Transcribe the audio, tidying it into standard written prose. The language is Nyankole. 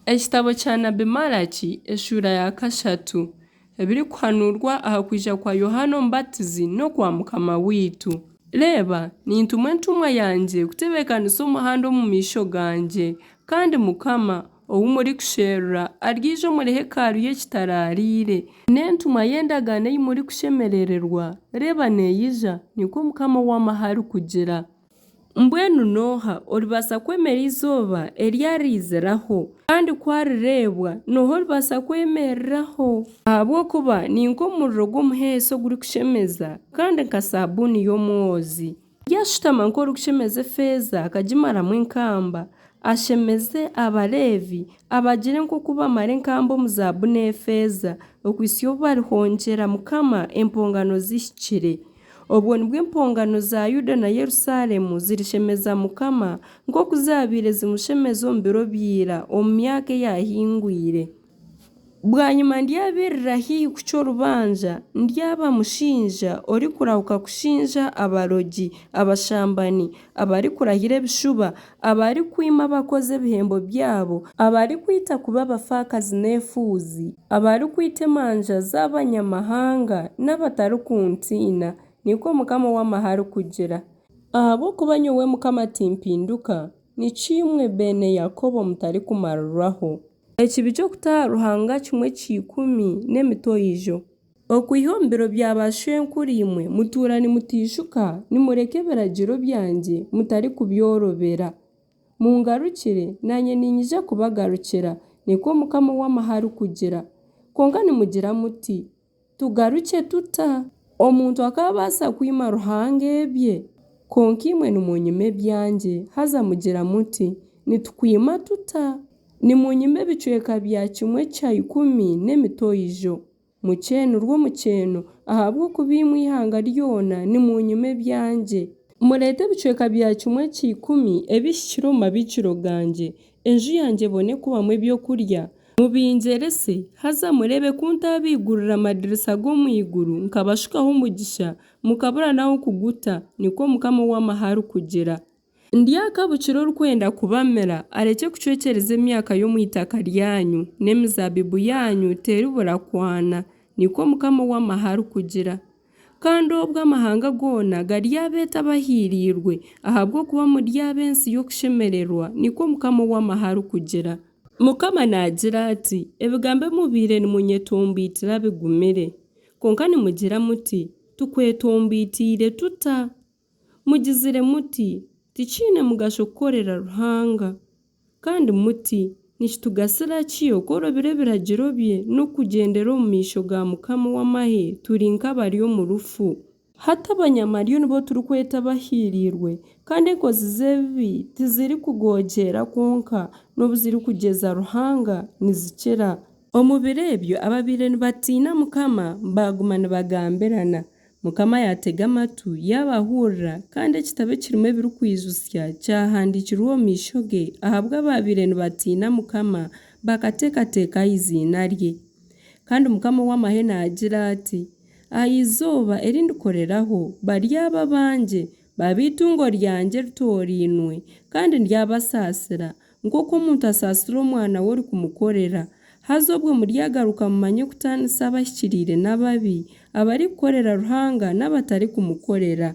Ekitabo kya nabi Malaki eshuura ya kashatu, ebirikuhanuurwa aha kwija kwa Yohaana Omubatizi n'okwa Mukama waitu. Reeba, nintuma entumwa yangye kutebeekanisa omuhanda omu maisho gangye, kandi Mukama, ou murikusherura, aryaija omuri hekalu ye kitaraariire. N'entumwa y'endagaano ei murikushemerererwa, reeba neija, nikwo Mukama ow'amahe arikugira. Mbwenu n'oha oribaasa kwemera eizooba eri ariiziraho? Kandi ku arireebwa, n'oha oribaasa kwemereraho? Ahabw'okuba ni nk'omuriro gw'omuheesi ogurikushemeza, kandi nka saabuuni y'omwozi. Aryashutama nk'orikushemeza efeeza akagimaramu enkamba, ashemeze Abaleevi, abagire nk'oku bamara enkamba omu zaabu n'efeeza, okuhitsya obu barihongyera Mukama empongano zihikire. Obwo nibwo empongano za Yuda na Yerusaalemu zirishemeza Mukama, nk'oku zaabaire zimushemeza omu biro bya ira, omu myaka eyaahingwire. Bwanyima ndyabairira haihi kucwa orubanja, ndyaba mushinja orikurahuka kushinja abarogi, abashambani, abarikurahira ebishuba, abarikwima abakozi ebihembo byabo, abarikwita kubi abafaakazi n'efuuzi, abarikwita emanja z'abanyamahanga n'abatarikuntiina, nikwo Mukama ow'amahe arikugira. Ahabw'okuba nyowe Mukama timpinduka, nikyo imwe beene Yakobo mutarikumarirwaho. Ekibi ky'okutaha Ruhanga kimwe kya ikumi n'emitoijo. Okwiha omu biro bya baashwenkuriimwe mutuura nimutaishuka, nimureka ebiragiro byangye mutarikubyorobera. Mungarukire, naanye niinyija kubagarukira, nikwo Mukama ow'amahe arikugira. Kwonka nimugira muti, Tugarukye tuta? Omuntu akaabaasa kwima Ruhanga ebye? Kwonka imwe nimuunyima ebyangye, haza mugira muti, Nitukwima tuta? Nimuunyima ebicweka bya kimwe kya ikumi n'emitoijo. Mukyeenirwe omukyeeno, ahabw'okuba imwe eihanga ryona nimuunyima ebyangye. Mureete ebicweka bya kimwe kya ikumi ebihikire omu mabiikiro gangye, enju yangye ebone kubamu ebyokurya. Mubingyerese, haza mureebe ku ntaabaigurira amadirisa g'omu iguru nkabashukaho omugisha, mukabura n'ah'okuguta, nikwo Mukama ow'amahe arikugira. Ndyakabukira orikwenda kubamira, arekye kucwekyereza emyaka y'omu itaka ryanyu, n'emizaabibu yaanyu teribura kwana, nikwo Mukama ow'amahe arikugira. Kandi obwo amahanga goona garyabeeta abahiiriirwe, ahabw'okuba muryaba ensi y'okushemererwa, nikwo Mukama ow'amahe arikugira. Mukama naagira ati, Ebigambo ebi mubaire nimunyetomboitira bigumire. Kwonka nimugira muti, Tukwetomboiteire tuta? Mugizire muti, Tikiine mugasho kukorera Ruhanga. Kandi muti, Nikitugasira ki okworobera ebiragiro bye n'okugyendera omu maisho ga Mukama ow'amahe turi nk'abari omu rufu? Hati abanyamaryo nibo turikweta abahiiriirwe, kandi enkozi z'ebibi tizirikugogyeera kwonka n'obu zirikugyeza Ruhanga nizikira. Omu biro ebyo ababaire nibatiina Mukama baaguma nibagambirana, Mukama yaatega amatu, yaabahurira, kandi ekitabo ekirimu ebirikwijutsya kyahandiikirwe omu maisho ge ahabw'abaabaire nibatiina Mukama, bakateekateeka aha iziina rye. Kandi Mukama ow'amahe naagira ati, Aha izooba eri ndikoreraho, baryaba abangye, babe eitungo ryangye eritoorainwe, kandi ndyabasaasira, nk'oku omuntu asaasira omwana we orikumukorera. Haza obwo muryagaruka mumanye kutaanisa abahikiriire n'ababi, abarikukorera Ruhanga n'abatarikumukorera.